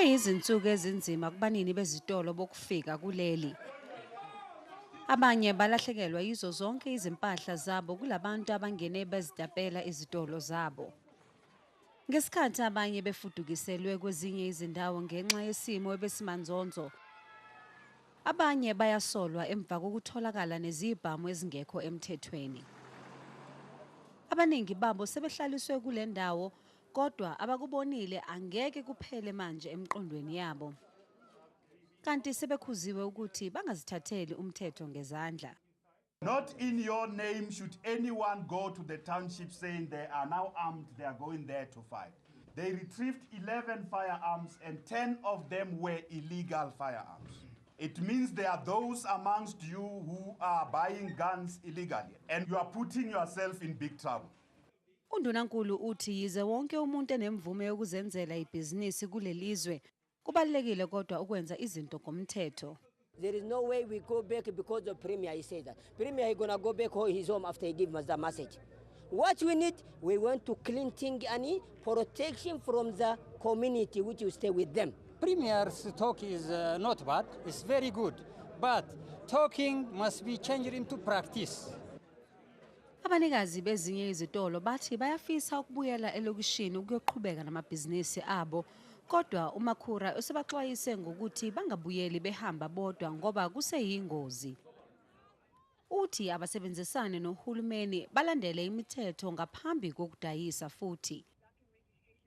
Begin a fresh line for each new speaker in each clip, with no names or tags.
Kube yizinsuku ezinzima kubanini bezitolo bokufika kuleli. Abanye balahlekelwa yizo zonke izimpahla zabo kulabantu abangene bezitapela izitolo zabo. Ngesikhathi abanye befudukiselwe kwezinye izindawo ngenxa yesimo ebesimanzonzo, abanye bayasolwa emva kokutholakala nezibhamu ezingekho emthethweni. Abaningi babo sebehlaliswe kule ndawo, kodwa abakubonile angeke kuphele manje emqondweni yabo. Kanti sebekhuziwe ukuthi bangazithatheli umthetho ngezandla.
Not in your name should anyone go to the township saying they are now armed, they are going there to fight. They retrieved 11 firearms and 10 of them were illegal firearms. It means there are those amongst you who are buying guns illegally and you are putting yourself in big trouble.
Undunankulu uthi yize wonke umuntu enemvume yokuzenzela ibhizinisi kulelizwe, kubalulekile kodwa ukwenza izinto ngomthetho.
There is no way we go back because the Premier, he said that. Premier, he gonna go back home, his home after he give us the message. What we need, we want to clean thing and protection from the community which will stay with them.
Premier's talk is not bad, it's very good, but talking must be changed into practice.
Abanikazi bezinye izitolo bathi bayafisa ukubuyela elokishini ukuyoqhubeka namabhizinisi abo, kodwa uMakhura usebaxwayise ngokuthi bangabuyeli behamba bodwa ngoba kuseyingozi. Uthi abasebenzisane nohulumeni balandele imithetho ngaphambi kokudayisa futhi.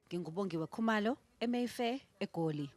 NginguBongiwe Khumalo, eMayfair, eGoli.